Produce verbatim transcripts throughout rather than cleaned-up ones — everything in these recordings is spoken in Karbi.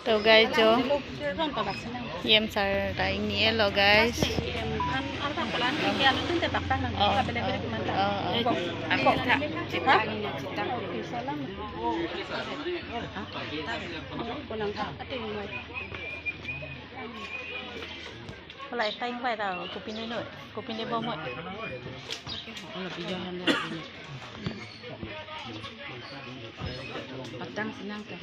To guys, jo, E M sir ta ingni-et lo guys. Oh, oh, oh. Halahei ta ingvai ta, kopine noi, kopine bom noi. Patang sinang ke.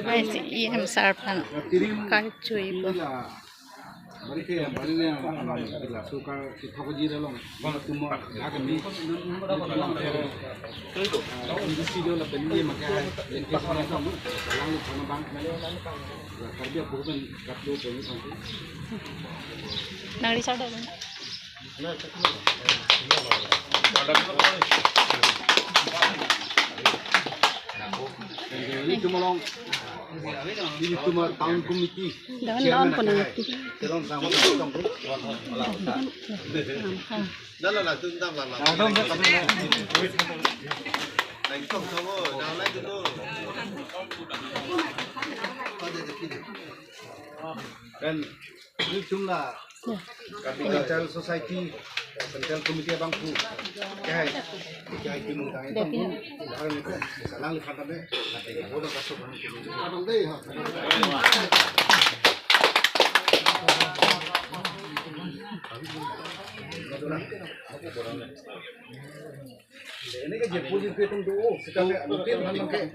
Guys, E M sir aphan karchuipo. Bari ke, bari le, ila suka si thok ji re long. Bang tumor, ya ke mi. Tumor, eh, industry do lapen ye ma ke hai, len ke sana tong, lang lu sana bang. Karbi apu pen kat do pen sana. Nang Richard do. Ini cuma long, ini cuma town committee. Dawan, dawan, chairman ko na akai. Terus sama teman-teman. Dah lah, lah, itu entah lah, lah. Langsung sama, dah lah itu. Ada di sini. Dan ini cuma Karbi Cultural Society Central Committee abang pu. Kehai, kehai tim utang itu. Orang itu, salang lihat ada. Ada yang bodoh kasih orang itu. Abang deh, ha. Ini kan dia puji itu itu, oh, sekarang mungkin memang kayak,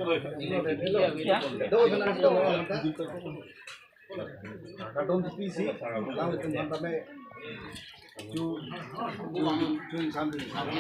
ya, do sana itu. Kadom P C, lang itu mantap eh. Ju, ju, ju, ju, sambil, sambil.